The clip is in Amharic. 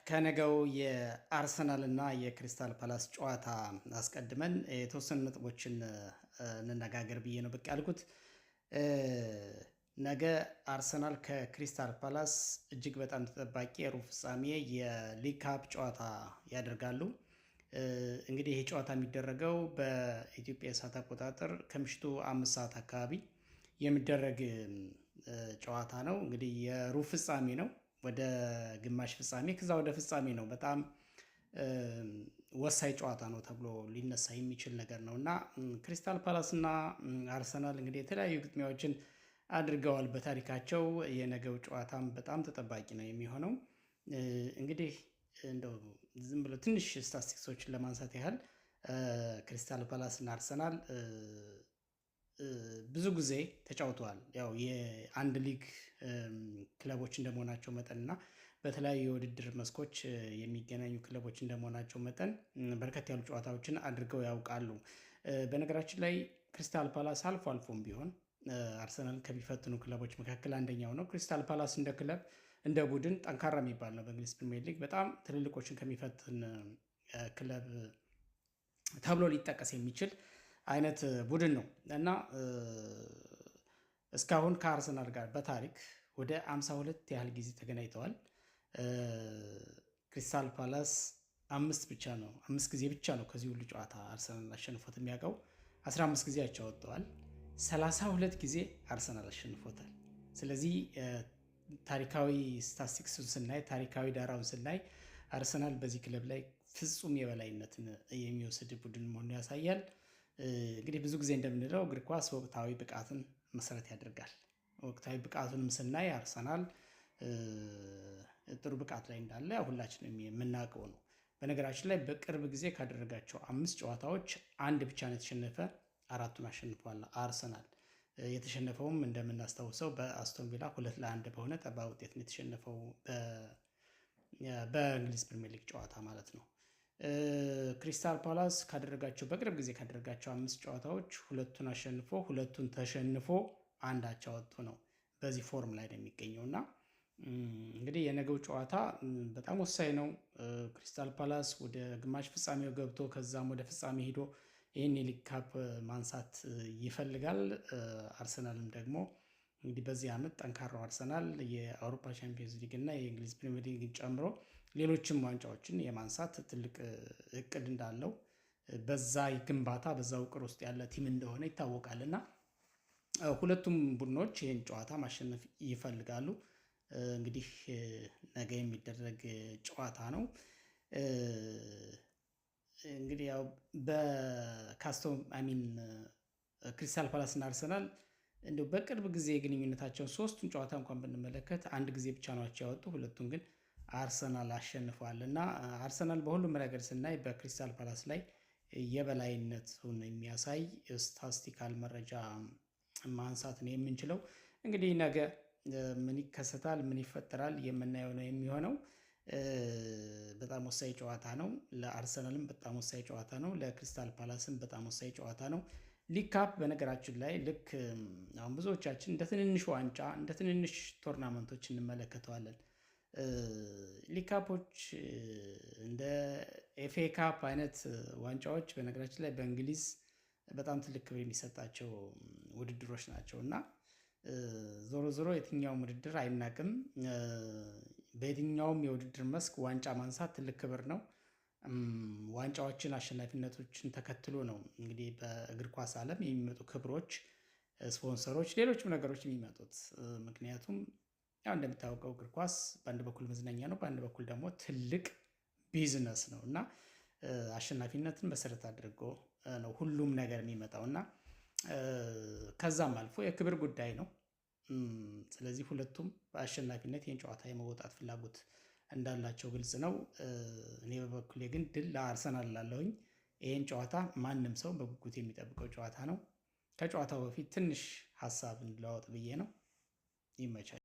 ከነገው የአርሰናል እና የክሪስታል ፓላስ ጨዋታ አስቀድመን የተወሰኑ ነጥቦችን እንነጋገር ብዬ ነው ብቅ ያልኩት። ነገ አርሰናል ከክሪስታል ፓላስ እጅግ በጣም ተጠባቂ የሩብ ፍጻሜ የሊግ ካፕ ጨዋታ ያደርጋሉ። እንግዲህ ይህ ጨዋታ የሚደረገው በኢትዮጵያ የሰዓት አቆጣጠር ከምሽቱ 5 ሰዓት አካባቢ የሚደረግ ጨዋታ ነው። እንግዲህ የሩብ ፍጻሜ ነው። ወደ ግማሽ ፍጻሜ ከዛ ወደ ፍጻሜ ነው። በጣም ወሳኝ ጨዋታ ነው ተብሎ ሊነሳ የሚችል ነገር ነው እና ክሪስታል ፓላስ እና አርሰናል እንግዲህ የተለያዩ ግጥሚያዎችን አድርገዋል በታሪካቸው። የነገው ጨዋታም በጣም ተጠባቂ ነው የሚሆነው። እንግዲህ እንደው ዝም ብሎ ትንሽ ስታስቲክሶችን ለማንሳት ያህል ክሪስታል ፓላስ እና አርሰናል ብዙ ጊዜ ተጫውተዋል። ያው የአንድ ሊግ ክለቦች እንደመሆናቸው መጠን እና በተለያዩ የውድድር መስኮች የሚገናኙ ክለቦች እንደመሆናቸው መጠን በርከት ያሉ ጨዋታዎችን አድርገው ያውቃሉ። በነገራችን ላይ ክሪስታል ፓላስ አልፎ አልፎም ቢሆን አርሰናልን ከሚፈትኑ ክለቦች መካከል አንደኛው ነው። ክሪስታል ፓላስ እንደ ክለብ፣ እንደ ቡድን ጠንካራ የሚባል ነው። በእንግሊዝ ፕሪሚየር ሊግ በጣም ትልልቆችን ከሚፈትን ክለብ ተብሎ ሊጠቀስ የሚችል አይነት ቡድን ነው እና እስካሁን ከአርሰናል ጋር በታሪክ ወደ 52 ያህል ጊዜ ተገናኝተዋል። ክሪስታል ፓላስ አምስት ብቻ ነው፣ አምስት ጊዜ ብቻ ነው ከዚህ ሁሉ ጨዋታ አርሰናል አሸንፎት የሚያውቀው። 15 ጊዜ አቻ ወጥተዋል። 32 ጊዜ አርሰናል አሸንፎታል። ስለዚህ ታሪካዊ ስታስቲክሱን ስናይ፣ ታሪካዊ ዳራውን ስናይ አርሰናል በዚህ ክለብ ላይ ፍጹም የበላይነትን የሚወስድ ቡድን መሆኑን ያሳያል። እንግዲህ ብዙ ጊዜ እንደምንለው እግር ኳስ ወቅታዊ ብቃትን መሰረት ያደርጋል። ወቅታዊ ብቃቱንም ስናይ አርሰናል ጥሩ ብቃት ላይ እንዳለ ሁላችንም የምናውቀው ነው። በነገራችን ላይ በቅርብ ጊዜ ካደረጋቸው አምስት ጨዋታዎች አንድ ብቻ ነው የተሸነፈ፣ አራቱን አሸንፏል አርሰናል። የተሸነፈውም እንደምናስታውሰው በአስቶን ቪላ 2-1 በሆነ ጠባብ ውጤት ነው የተሸነፈው፣ በእንግሊዝ ፕሪሚየር ሊግ ጨዋታ ማለት ነው። ክሪስታል ፓላስ ካደረጋቸው በቅርብ ጊዜ ካደረጋቸው አምስት ጨዋታዎች ሁለቱን አሸንፎ፣ ሁለቱን ተሸንፎ፣ አንድ አቻ ወጥቶ ነው በዚህ form ላይ ነው የሚገኘው እና እንግዲህ የነገው ጨዋታ በጣም ወሳኝ ነው። ክሪስታል ፓላስ ወደ ግማሽ ፍጻሜው ገብቶ ከዛም ወደ ፍጻሜ ሄዶ ይህን የሊግ ካፕ ማንሳት ይፈልጋል። አርሰናልም ደግሞ እንግዲህ በዚህ ዓመት ጠንካራው አርሰናል የአውሮፓ ቻምፒየንስ ሊግ እና የእንግሊዝ ፕሪሚየር ሊግን ጨምሮ ሌሎችም ዋንጫዎችን የማንሳት ትልቅ እቅድ እንዳለው፣ በዛ ግንባታ በዛ ውቅር ውስጥ ያለ team እንደሆነ ይታወቃል እና ሁለቱም ቡድኖች ይህን ጨዋታ ማሸነፍ ይፈልጋሉ። እንግዲህ ነገ የሚደረግ ጨዋታ ነው። እንግዲህ ያው በካስቶ I mean ክሪስታል ፓላስ እና አርሰናል እንደው በቅርብ ጊዜ ግንኙነታቸውን ሶስቱን ጨዋታ እንኳን ብንመለከት አንድ ጊዜ ብቻ ናቸው ያወጡ፣ ሁለቱን ግን አርሰናል አሸንፈዋል እና አርሰናል በሁሉም ረገድ ስናይ በክሪስታል ፓላስ ላይ የበላይነቱን የሚያሳይ statistical መረጃ ማንሳት ነው የምንችለው። እንግዲህ ነገ ምን ይከሰታል፣ ምን ይፈጠራል የምናየው ነው የሚሆነው። በጣም ወሳኝ ጨዋታ ነው። ለአርሰናልም በጣም ወሳኝ ጨዋታ ነው። ለክሪስታል ፓላስም በጣም ወሳኝ ጨዋታ ነው። ሊግ ካፕ በነገራችን ላይ ልክ አሁን ብዙዎቻችን እንደ ትንንሽ ዋንጫ፣ እንደ ትንንሽ tournament ኦች እንመለከተዋለን። ሊግ ካፖች፣ እንደ ኤፍኤ ካፕ አይነት ዋንጫዎች በነገራችን ላይ በእንግሊዝ በጣም ትልቅ ክብር የሚሰጣቸው ውድድሮች ናቸው እና ዞሮ ዞሮ የትኛውም ውድድር አይናቅም። በየትኛውም የውድድር መስክ ዋንጫ ማንሳት ትልቅ ክብር ነው። ዋንጫዎችን አሸናፊነቶችን ተከትሎ ነው እንግዲህ በእግር ኳስ ዓለም የሚመጡ ክብሮች፣ ስፖንሰሮች፣ ሌሎችም ነገሮች የሚመጡት። ምክንያቱም ያው እንደሚታወቀው እግር ኳስ በአንድ በኩል መዝናኛ ነው፣ በአንድ በኩል ደግሞ ትልቅ ቢዝነስ ነው እና አሸናፊነትን መሰረት አድርጎ ነው ሁሉም ነገር የሚመጣው እና ከዛም አልፎ የክብር ጉዳይ ነው። ስለዚህ ሁለቱም በአሸናፊነት ይህን ጨዋታ የመወጣት ፍላጎት እንዳላቸው ግልጽ ነው። እኔ በበኩሌ ግን ድል ለአርሰናል ላለሁኝ። ይህን ጨዋታ ማንም ሰው በጉጉት የሚጠብቀው ጨዋታ ነው። ከጨዋታው በፊት ትንሽ ሀሳብ እንለዋወጥ ብዬ ነው። ይመቻል።